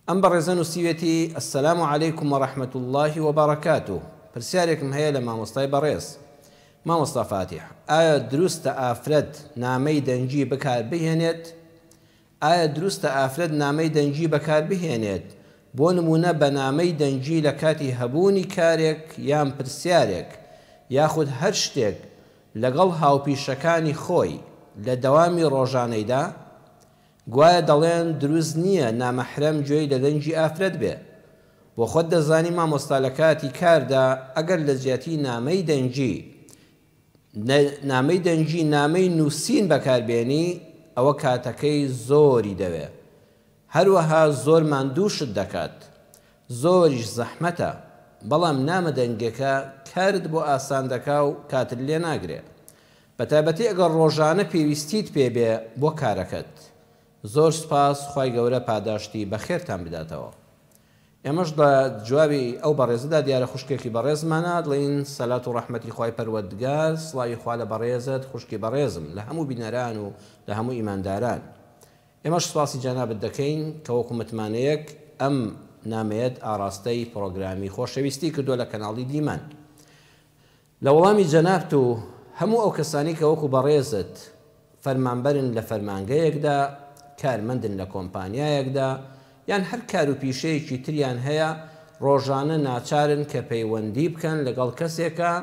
ئەم بەڕێزە نووسیوێتی، السلام علیکم و رحمە اللە و برکاته، پرسیارێکم هەیە لە مامۆستای بەڕێز. مامۆستا فاتیح، ئایا دروستە ئافرەت نامەی دەنگی بکار بهێنێت؟ ئایا دروستە ئافرەت نامەی دەنگی بەکار بهێنێت، بۆ نموونە بە نامەی دەنگی لە کاتی هەبوونی کارێک یان پرسیارێک یاخود هەر شتێک لەگەڵ هاوپیشەکانی خۆی لە دەوامی ڕۆژانەیدا؟ گوایە دەڵێن دروست نییە نامەحرەم گوێی لە دەنگی ئافرەت بێ. بۆ خۆت دەزانی مامۆستا لە کاتی کاردا ئەگەر لە جیاتی نامەی دەنگی نامەی دەنگی نامەی نووسین بەکار بێنی ئەوە کاتەکەی زۆری دەوێ هەروەها زۆر ماندووشت دەکات زۆریش زەحمەتە بەڵام نامە دەنگەکە کارت بۆ ئاسان دەکا و کاتت لێ ناگرێ بەتایبەتی ئەگەر ڕۆژانە پێویستیت پێ بێ بۆ کارەکەت. زۆر سوپاس خوای گەورە پاداشتی بەخێرتان بداتەوە. ئێمەش لە جوابی ئەو بەڕێزەدا دیارە خوشکێکی بەڕێزمانە دڵێین سەلات و ڕەحمەتی خوای پەروەردگار سڵاوی خوا لە بەڕێزت خوشکی بەڕێزم لە هەموو بینەران و لە هەموو ئیمانداران. ئێمەش سوپاسی جەنابت دەکەین کە وەکو متمانەیەک ئەم نامەیەت ئاڕاستەی پڕۆگرامی خۆشەویستی کردووە لە کەناڵی دیمەن. لە وەڵامی جەنابت و هەموو ئەو کەسانەی کە وەکو بەڕێزت فەرمانبەرن لە فەرمانگەیەکدا، کارمەندن لە کۆمپانیایەکدا، یان هەر کار و پیشەیەکی تریان هەیە، ڕۆژانە ناچارن کە پەیوەندی بکەن لەگەڵ کەسێکا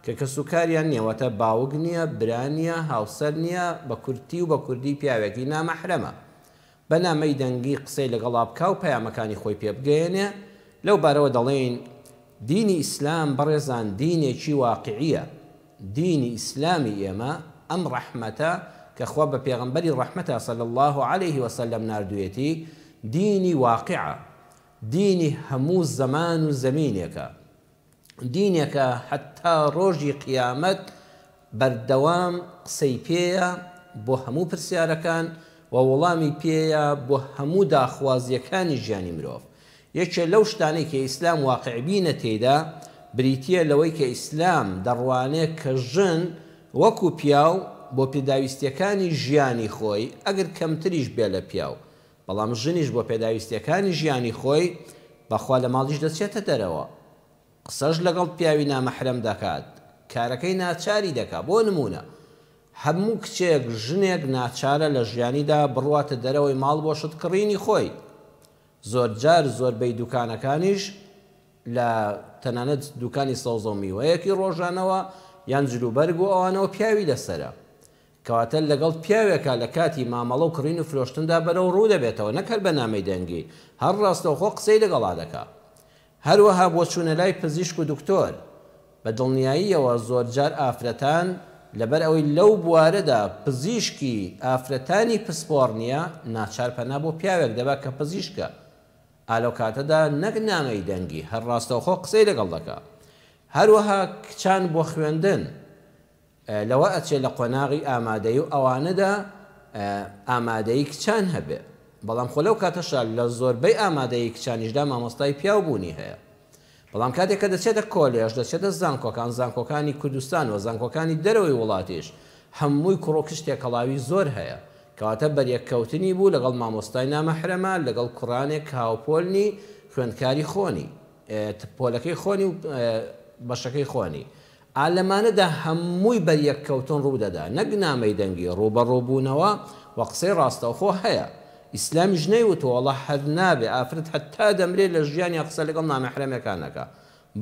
کە کەسوکاریان نییە، واتە باوک نییە، برا نییە، هاوسەر نییە، بە کورتی و بە کوردی پیاوێکی نامەحرەمە. بە نامەی دەنگی قسەی لەگەڵا بکا و پەیامەکانی خۆی پێ بگەیەنێ، لەو بارەوە دەڵێین، دینی ئیسلام بەڕێزان دینێکی واقیعیە، دینی ئیسلامی ئێمە ئەم ڕەحمەتە کە خوا بە پێغەمبەری ڕەحمەتا صلی اللە علیه وسلم ناردوویەتی، دینی واقیعە، دینی هەموو زەمان و زەمینێکە، دینێکە هەتا ڕۆژی قیامەت بەردەوام قسەی پێیە بۆ هەموو پرسیارەکان و وەڵامی پێیە بۆ هەموو داخوازییەکانی ژیانی مرۆڤ. یەکێ لەو شتانەی کە ئیسلام واقیعبینە تێیدا بریتییە لەوەی کە ئیسلام دەڕوانێ کە ژن وەکو پیاو بۆ پێداویستییەکانی ژیانی خۆی ئەگەر کەمتریش بێ لە پیاو بەڵام ژنیش بۆ پێداویستیەکانی ژیانی خۆی بەخوا لە ماڵیش دەچێتە دەرەوە قسەش لەگەڵ پیاوی نامەحرەم دەکات کارەکەی ناچاری دەکا بۆ نمونە هەموو کچێک ژنێک ناچارە لە ژیانیدا بڕواتە دەرەوەی ماڵ بۆ شت کڕینی خۆی زۆرجار زۆربەی دوکانەکانیش لە تەنانەت دوکانی سەوزەو میوەیەکی ڕۆژانەوە یان جلوبەرگ و ئەوانەوە پیاوی لەسەرە کەواتە لەگەڵ پیاوێکا لە کاتی مامەڵە و کڕین و فرۆشتندا بەرەو ڕوو دەبێتەوە نەک هەر بە نامەی دەنگی هەر ڕاستەوخۆ قسەی لەگەڵا دەکا. هەروەها بۆ چوونە لای پزیشک و دکتۆر بە دڵنیاییەوە زۆرجار ئافرەتان لەبەر ئەوەی لەو بوارەدا پزیشکی ئافرەتانی پسپۆڕ نییە ناچار پەنا بۆ پیاوێک دەبا کە پزیشکە ئا لەو کاتەدا نەک نامەی دەنگی هەر ڕاستەوخۆ قسەی لەگەڵ دەکا. هەروەها کچان بۆ خوێندن لەوە ئەچێ لە قۆناغی ئامادەیی و ئەوانەدا ئامادەیی کچان هەبێ، بەڵام خۆ لەو کاتەشا لە زۆربەی ئامادەیی کچانیشدا مامۆستای پیاو بوونی هەیە. بەڵام کاتێک کە دەچێتە کۆلێژ، دەچێتە زانکۆکان، زانکۆکانی کوردستان و زانکۆکانی دەرەوەی وڵاتیش هەمووی کوڕ و کچ تێکەڵاوی زۆر هەیە. کەواتە بەریەککەوتنی بوو لەگەڵ مامۆستای نامەحرەمە، لەگەڵ کوڕانێک کە هاوپۆلنی، خوێندکاری خۆنی. پۆلەکەی خۆنی و بەشەکەی خۆنی. ئا لەمانەدا هەمووی بەریەککەوتن ڕوودەدا، نەک نامەی دەنگی، ڕووبەڕووبوونەوە و قسەی ڕاستەوخۆ هەیە. ئیسلامیش نەیوتووە وەڵا هەر نابێ ئافرەت هەتا دەمرێ لە ژیانیا قسە لەگەڵ نامەحرەمێکا نەکا.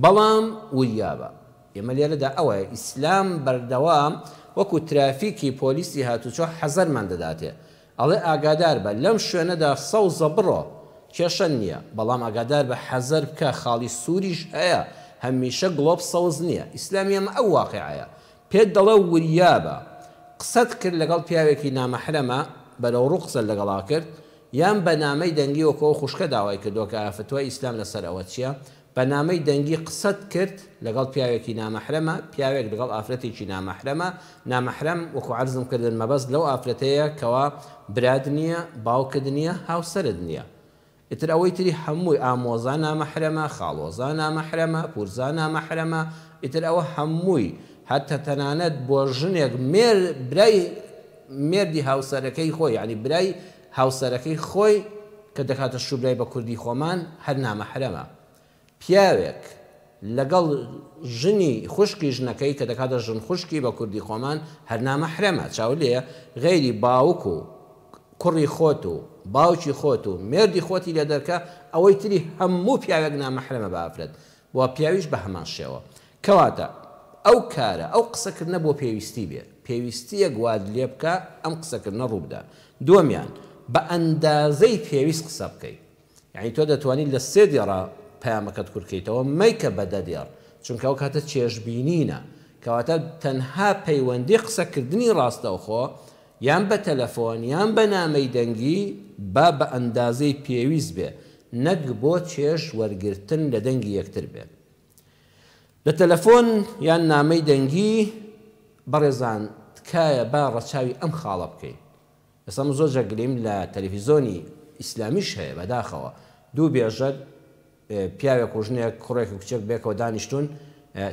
بەڵام وریابە. ئێمە لێرەدا ئەوەیە ئیسلام بەردەوام وەکو ترافیکی پۆلیسی هاتوچۆ حەزەرمان دەداتێ. ئەڵێ ئاگادار بە لەم شوێنەدا سەوزە بڕۆ کێشە نیە بەڵام ئاگادار بە حەزەر بکە خاڵی سوریش هەیە هەمیشە گڵۆپ سەوز نیە ئیسلامی ئەمە ئەو واقیعەیە پێت دەڵێ وریابە قسەت کرد لەگەڵ پیاوێکی نامەحرەمە بەرەو ڕوو قسەت لەگەڵا کرد یان بە نامەی دەنگی وەکو ئەو خوشکە داوای کردوە کە فتوای ئیسلام لەسەر ئەوە چیە بە نامەی دەنگی قسەت کرد لەگەڵ پیاوێکی نامەحرەمە، پیاوێک لەگەڵ ئافرەتێکی نامەحرەمە، نامەحرەم وەکو عەرزم کردن مەبەست لەو ئافرەتەیە کەوا برات نییە، باوکت نییە، هاوسەرت نییە. ئیتر ئەوەی تری هەمووی ئامۆزا نامەحرەمە، خاڵۆزا نامەحرەمە، پورزا نامەحرەمە، ئیتر ئەوە هەمووی هەتا تەنانەت بۆ ژنێک مێر برای مێردی هاوسەرەکەی خۆی یانی برای هاوسەرەکەی خۆی کە دەکاتە شوبرای بە کوردی خۆمان هەر نامەحرەمە. پیاوێک لەگەڵ ژنی خوشکی ژنەکەی کە دەکاتە ژن خوشکی بە کوردی خۆمان هەر نامەحرەمە. چاو لێیە غەیری باوک و کوڕی خۆت و باوکی خۆت و مێردی خۆتی لێ دەرکە ئەوەی تری هەموو پیاوێک نامەحرەمە بە ئافرەت و پیاویش بە هەمان شێوە. کەواتە ئەو کارە، ئەو قسەکردنە بۆ پێویستی بێ، پێویستییەک وات لێ بکا ئەم قسەکردنە ڕوو بدا. دووەمیان، بە ئەندازەی پێویست قسە بکەی. یەعنی تۆ دەتوانی لە سێ دێڕا پەیامەکەت کورت کەیتەوە، مەیکە بە دە دێڕ، چونکە ئەو کاتە چێژبینینە. کەواتە تەنها پەیوەندی قسەکردنی ڕاستەوخۆ، یان بە تەلەفۆن یان بە نامەی دەنگی، با بە ئەندازەی پێویست بێ، نەک بۆ چێژ وەرگرتن لە دەنگی یەکتر بێ. لە تەلەفۆن یان نامەی دەنگی، بەڕێزان تکایە با ڕەچاوی ئەم خاڵە بکەین. ئێستا من زۆر جار گلەییم لە تەلەفیزۆنی ئیسلامیش هەیە بەداخەوە دوو بێژەر پیاوێک و ژنێک کوڕێک و کچێک بێکەوە دانیشتوون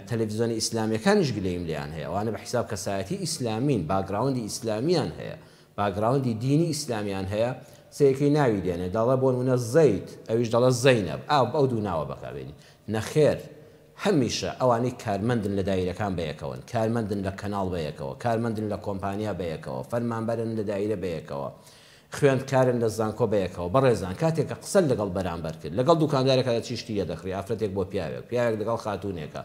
تەلەفیزۆنی ئیسلامیەکانیش گلەییم لێیان هەیە ئەوانە بە حیساب کەسایەتی ئیسلامین باگراوندی ئیسلامیان هەیە باگراوندی دینی ئیسلامیان هەیە سەیەکەی ناوی دێنێ دەڵێ بۆ نمونە زەید ئەویش دەڵێ زەینەب ئا ئەو دوو ناوە بەکاربێنی نەخێر هەمیشە ئەوانەی کارمەندن لە دایرەکان بەیەکەوەن، کارمەندن لە کەناڵ بەیەکەوە، کارمەندن لە کۆمپانیا بەیەکەوە، فەرمانبەرن لە دایرە بەیەکەوە، خوێندکارن لە زانکۆ بەیەکەوە، بەڕێزان کاتێک کە قسەت لەگەڵ بەرامبەر کرد، لەگەڵ دوکاندارێکا دەچی شتی لێ دەکڕی، ئافرەتێک بۆ پیاوێک، پیاوێک لەگەڵ خاتوونێکا،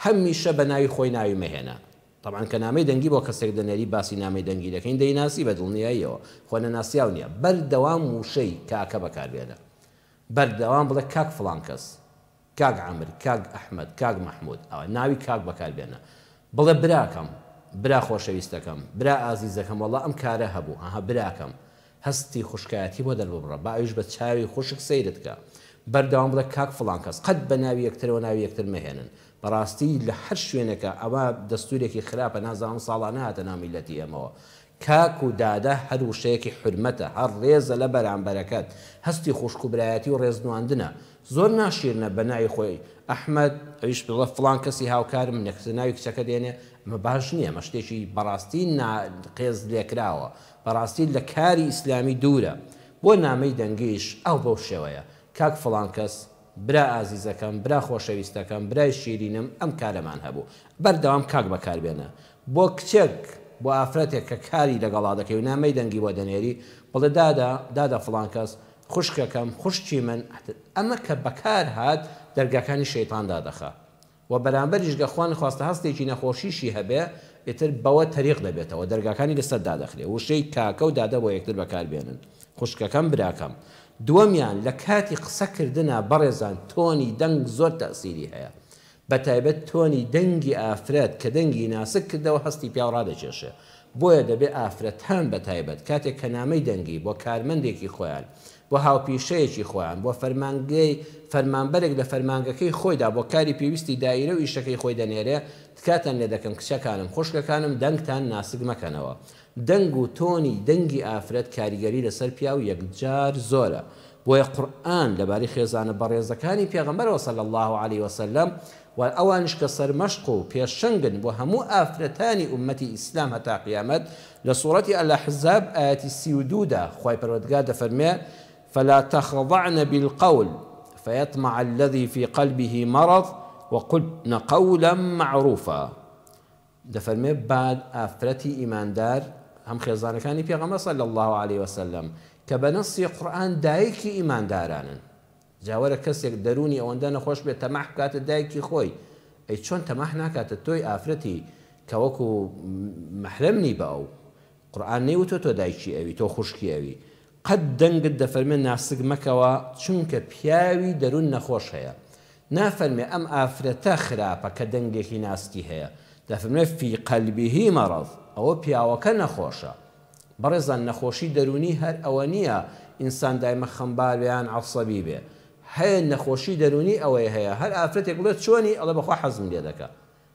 هەمیشە بە ناوی خۆی ناوی مەهێنە. تەبعەن کە نامەی دەنگی بۆ کەسێک دەنێری باسی نامەی دەنگی دەکەین دەیناسی بە دڵنیاییەوە، خۆ نەناسیاو نییە، بەردەوام وشەی، کاکە، بەکاربێنە. بەردەوام بڵێ کاک فڵان کەس. کاک عەمر، کاک ئەحمەد، کاک مەحمود، ئەوە ناوی کاک بەکار بێنە. بڵێ براکەم، برا خۆشەویستەکەم، برا ئازیزەکەم وەڵا ئەم کارە هەبوو، ئەها براکەم. هەستی خوشکایەتی بۆ دەرببڕە، با ئەویش بە چاوی خوشک سەیرت کا. بەردەوام بڵێ کاک فڵان کەس. قەت بە ناوی یەکترەوە ناوی یەکتر مەهێنن. بەڕاستی لە هەر شوێنێکا ئەوە دەستوورێکی خراپە نازانم ساڵانە هاتە ناو میللەتی ئێمەوە. کاک و دادە هەر وشەیەکی حورمەتە، هەر ڕێزە لە بەرامبەرەکەت، هەستی خوشک و برایەتی و ڕێزنواندنە. زۆر ناشیرنە بە ناوی خۆی ئەحمەد، ئەویش دەڵێ فڵان کەسی هاوکارم، نەکسە ناوی کچەکە دێنێ، ئەمە باش نییە، ئەمە شتێکی بەڕاستی نا قێز لێکراوە، بەڕاستی لە کاری ئیسلامی دوورە. بۆ نامەی دەنگیش ئەو بەو شێوەیە، کاک فڵان کەس، برا ئازیزەکەم، برا خۆشەویستەکەم، برای شیرینم، ئەم کارەمان هەبوو. بەردەوام کاک بەکاربێنە. بۆ کچێک، بۆ ئافرەتێک کە کاری لەگەڵا دەکەی و نامەی دەنگی بۆ دەنێری، بڵێ دادە، دادە فڵان کەس، خوشکەکەم، خوشکی من، ئەمە کە بەکار هات دەرگاکانی شەیتان دادەخا و بەرامبەریش گەر خوا نەخواستە هەستێکی نەخۆشیشی هەبێ ئیتر بەوە تەریق دەبێتەوە دەرگاکانی لەسەر دادەخرێ وشەی کاکە و دادە بۆ یەکتر بەکار بێنن خوشکەکەم براکەم دووەمیان لە کاتی قسە کردنا بەڕێزان تۆنی دەنگ زۆر تەئسیری هەیە بەتایبەت تۆنی دەنگی ئافرەت کە دەنگی ناسک کردەوە هەستی پیاو ڕادەکێشێ بۆیە دەبێ ئافرەتان بەتایبەت کاتێک کە نامەی دەنگی بۆ کارمەندێکی خۆیان بۆ هاوپیشەیەکی خۆیان بۆ فەرمانگەی فەرمانبەرێک لە فەرمانگەکەی خۆیدا بۆ کاری پێویستی دایرە و ئیشەکەی خۆی دەنێرێ تکاتان لێ دەکەم کچەکانم خوشکەکانم دەنگتان ناسک مەکەنەوە دەنگ و تۆنی دەنگی ئافرەت کاریگەری لەسەر پیاو یەکجار زۆرە بۆیە قورئان لەبارەی خێزانە بەڕێزەکانی پێغەمبەرەوە صلی اللە علیە وسلم و ئەوانیش کە سەرمەشق و پێشەنگن بۆ هەموو ئافرەتانی ئوممەتی ئیسلام هەتا قیامەت لە سوڕەتی الاحزاب ئایەتی 32 دا خوای پەروەردگار دەفەرموێ فلا تخضعن بالقول فیطمع الذی فی قلبه مرض وقلن قولا معروفا دەفەرموێ با ئافرەتی ئیماندار هەم خێزانەکانی پێغەمبەر صلی اللە علیە وسلم کە بە نەصی قورئان دایکی ئیماندارانن جا وەرە کەسێک دەروونی ئەوەندە نەخۆش بێت تەماح بکاتە دایکی خۆی ئەی چۆن تەماح ناکاتە تۆی ئافرەتی کە وەکو مەحرەم نی بە ئەو قورئان نەیوتوە تۆ دایکی ئەوی تۆ خوشکی ئەوی قەت دەنگت دەفەرمێ ناسک مەکەوە چونکە پیاوی دەرون نەخۆش هەیە نافەرمێ ئەم ئافرەتە خراپە کە دەنگێکی ناسکی هەیە دەفەرمێ فی قلبه مرض ئەوە پیاوەکە نەخۆشە بەڕێزان نەخۆشی دەرونی هەر ئەوە نیە ئینسان دایمە خەمبار بێ یان عەسەبی بێ هەیە نەخۆشی دەرونی ئەوەی هەیە هەر ئافرەتێک بڵێ چۆنی ئەڵێ بەخوا حەزم لێ دەکا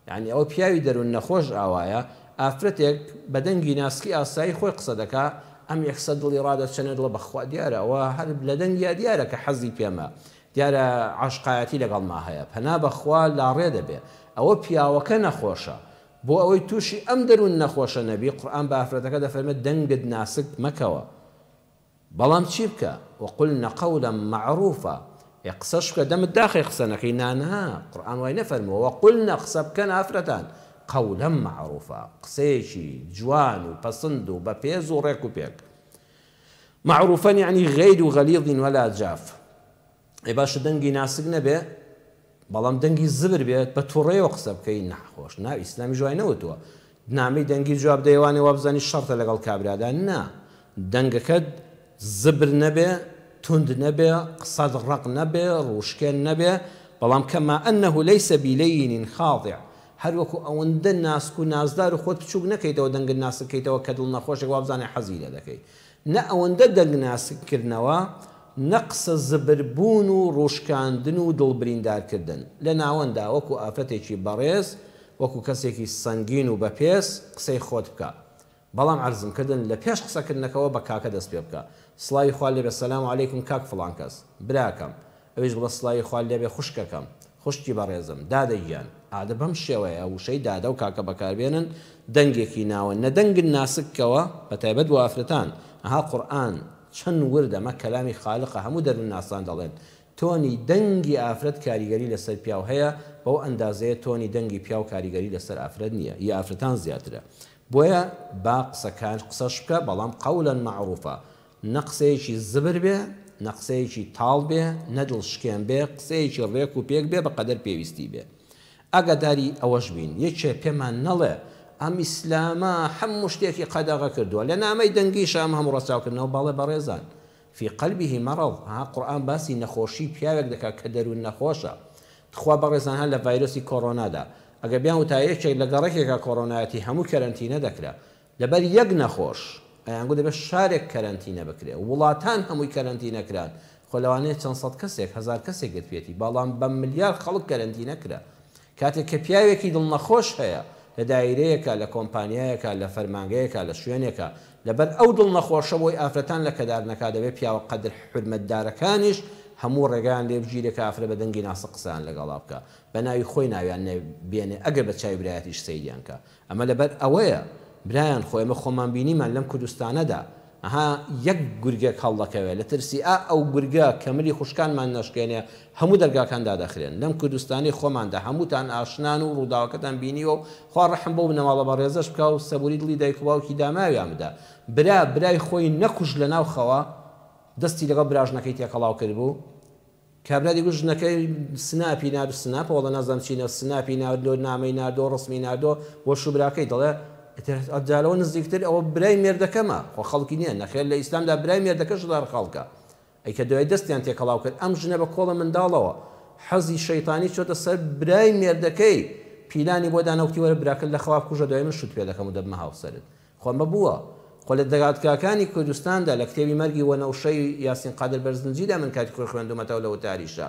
یانی ئەوە پیاوی دەرون نەخۆش ئاوایە، ئافرەتێک بە دەنگی ناسکی ئاسایی خۆی قسە دەکا، ئەم یەکسەر دڵی ڕادەچەنێ دڵە بەخوا دیارە ئەوە هەر لە دەنگیا دیارە کە حەزی پێمە، دیارە عاشقایەتی لەگەڵما هەیە، پەنا بەخوا لاڕێ دەبێ، ئەوە پیاوەکە نەخۆشە، بۆ ئەوەی توشی ئەم دەرون نەخۆشە نەبی قورئان بە ئافرەتەکە دەفەرمێ دەنگت ناسک مەکەوە. بەڵام چی بکە، وقلن قولا معروفا، ئێ قسەش بکە دەمت داخەی قسە نەکەی، نا نا قورئان وای نەفەرمووە، وقلن قسە بکەن ئافرەتان، قولا معروفا، قسەیەکی جوان و پەسند و بەپێز و ڕێک و پێک. معروفا یەعنی غیر غلیظ ولا جاف. ئێ باشە دەنگی ناسک نەبێ بەڵام دەنگی زبر بێت بە توڕەیەوە قسە بکەی ناخۆش نا ئیسلامیش وای نەوتووە نامەی دەنگی جواب دەیەوانێ وابزانی شەڕتە لەگەڵ کابرادا نا دەنگەکەت زبر نەبێ توند نەبێ قسەت ڕەق نەبێ ڕووشکێن نەبێ بەڵام کما انه ليس بلین خاضع هەروەکو ئەوەندە ناسک و نازدار و خۆت بچوک نەکەیتەوە دەنگت ناسک کەیتەوە کە دڵ نەخۆشێک وابزانێ حەزی لێ دەکەی نە ئەوەندە دەنگ ناسک کردنەوە نە قسە زبر بوون و ڕووشکاندن و دڵ بریندار کردن. لە ناوەندا وەکو ئافرەتێکی بەڕێز، وەکو کەسێکی سەنگین و بەپێز قسەی خۆت بکە. بەڵام عەرزم کردن لە پێش قسە کردنەکەوە بە کاکە دەست پێ بکە. سڵاوی خوا لێ بێ سلام علیکم کاک فڵان کەس. براکەم. ئەویش بڵێ سڵاوی خوات لێبێ خوشکەکەم. خوشکی بەڕێزم. دادە گیان. ئادە بەم شێوەیە وشەی دادە و کاکە بەکاربێنن دەنگێکی ناوە نە دەنگت ناسک کەوە بەتایبەت بۆ ئافرەتان ئەها قورئان چەند وردە مە کەلامی خالقە هەموو دەروونناسان دەڵێن تۆنی دەنگی ئافرەت کاریگەری لەسەر پیاو هەیە بەو ئەندازەیە تۆنی دەنگی پیاو کاریگەری لەسەر ئافرەت نیە ی ئافرەتان زیاترە بۆیە با قسەکان قسەش بکە بەڵام قولا معروفا نە قسەیەکی زبر بێ نە قسەیەکی تاڵ بێ نە دڵشکێن بێ قسەیەکی ڕێک و پێک بێ بە قەدەر پێویستی بێ ئاگاداری ئەوەش بین یەکێ پێمان نەڵێ ئەم ئیسلامە هەموو شتێکی قەدەغە کردووە لە نامەی دەنگیشا ئەم هەموو ڕەچاوکردنەوە بەڵێ بەڕێزان فی قلبه مرض ها قورئان باسی نەخۆشی پیاوێک دەکات کە دەروون نەخۆشە تخوا بەڕێزان ها لە ڤایرۆسی کۆڕۆنادا ئەگەر بیان وتایە یەکێک لە گەڕەکێکا کۆڕۆنایەتی هەموو کەرەنتینە دەکرا لەبەر یەک نەخۆش ئەیانگوت دەبێت شارێک کەرەنتینە بکرێ وڵاتان هەمووی کەرەنتینە کران خۆ لەوانەیە چەند سەد کەسێک هەزار کەسێک گرتبێتی بەڵام بە ملیار خەڵک کەرەنتینە کرا کاتێک کە پیاوێکی دڵ نەخۆش هەیە لە دایرەیەکا لە کۆمپانیایەکا لە فەرمانگەیەکا لە شوێنێکا لەبەر ئەو دڵ نەخۆشە بۆی ئافرەتان لەکەدار نەکا دەبێ پیاوە قەدر حورمەتدارەکانیش هەموو ڕێگایان لێ بگیرێ کە ئافرەت بە دەنگی ناسک قسەیان لەگەڵا بکا بە ناوی خۆی ناویان نە بێنێ ئەگەر بە چاوی برایەتیش سەیریان کا ئەمە لەبەر ئەوەیە برایان خۆ ئێمە خۆمان بینیمان لەم کوردستانەدا ئەها یەک گورگێک هەڵدەکەوێ لە ترسی ئا ئەو گورگە کە ملی خوشکانمان نەشکێنێ هەموو دەرگاکان دادەخرێن لەم کوردستانەی خۆماندا هەمووتان ئاشنان و ڕووداوەکەتان بینیوە و خوا ڕەحم بەو بنەماڵە بەڕێزەش بکا و سەبوری دڵی دایک و باوکی داماویان بدا برا برای خۆی نەکوشت لەناو خەوا دەستی لەگەڵ براژنەکەی تێکەڵاو کردبوو کابرا دەیگوت ژنەکەی سناپی نارد سناپە وەڵا نازانم چی نە سناپی ناردۆ نامەی ناردۆ ڕسمی ناردۆ بۆ شوبراکەی دەڵێ ئیتر جا لەوە نزیکتر ئەوە برای مێردەکەمە خۆ خەڵکی نییە نەخێر لە ئیسلامدا برای مێردەکەش هەر خەڵکە ئەی کە دوای دەستیان تێکەڵاو کرد ئەم ژنە بە کۆڵە منداڵەوە حەزی شەیتانی چۆتە سەر برای مێردەکەی پیلانی بۆ دانا وتی وەرە براکەت لە خەوا بکوژە دوای من شوت پێ دەکەم و دەبمە هاوسەرت خۆ ئەمە بووە خۆ لە دادگاکانی کوردستاندا لە کتێبی مەرگی وەنەوشەی یاسین قادر بەرزنجیدا من کاتی خۆی خوێندوومەتەوە لە وتاریشدا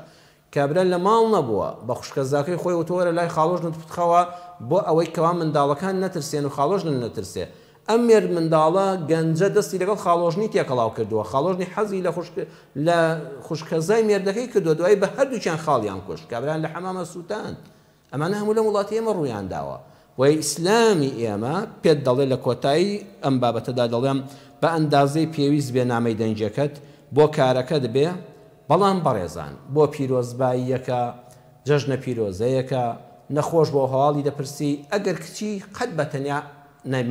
کابرا لە ماڵ نەبووە بە خوشکەزاکەی خۆی وتووە وەرە لای خاڵۆژنت بتخەوە بۆ ئەوەی کەوا منداڵەکان نەترسێن و خاڵۆژنت نەترسێ ئەم مێرد منداڵە گەنجە دەستی لەگەڵ خاڵۆژنی تێکەڵاو کردووە خاڵۆژنی حەزی لە خوشک لە خوشکەزای مێردەکەی کردووە دوایی بە هەردووکیان خاڵیان کوشت کابرایان لە حەمامە سووتاند ئەمانە هەموو لەم وڵاتی ئێمە ڕوویان داوە. بۆیە ئیسلامی ئێمە پێت دەڵێ لە کۆتایی ئەم بابەتەدا دەڵێم بە ئەندازەی پێویست بێ نامەی دەنگیەکەت بۆ کارەکەت بێ بەڵام بەڕێزان بۆ پیرۆزباییەکە جەژنە پیرۆزەیەکە نەخۆش بۆ هەواڵی دەپرسی ئەگەر کچی قەت بە تەنیا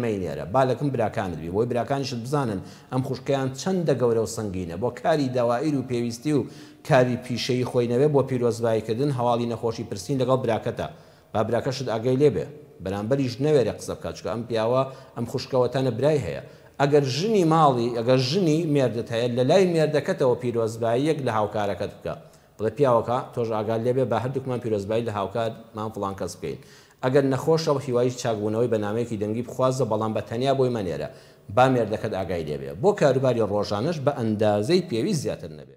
مەینێرە با لەکن براکانت بی بۆی براکانیشت بزانن ئەم خوشکەیان چەندە گەورە و سەنگینە بۆ کاری دەوائیر و پێویستی و کاری پیشەیی خۆی نەبێ بۆ پیرۆزبایی کردن هەواڵی نەخۆشی پرسین لەگەڵ براکەتە با براکەشت ئاگای لێ بێ بەرامبەریش نەوێرێ قسە بکات چونکە ئەم پیاوە ئەم خوشکە وەتانە برای هەیە ئەگەر ژنی ماڵی ئەگەر ژنی مێردت هەیە لەلای مێردەکەتەوە پیرۆزباییەک لە هاوکارەکەت بکە بڵێ پیاوەکە تۆش ئاگات لێ بێ با هەردووکمان پیرۆزبایی لە هاوکار مان فڵان کەس بکەین ئەگەر نەخۆشە هیوای چاکبوونەوەی بە نامەیەکی دەنگی بخوازە بەڵام بە تەنیا بۆی مەنێرە با مێردەکەت ئاگای لێ بێ بۆ کاروباری ڕۆژانەش بە ئەندازەی پێویست زیاتر نەبێ.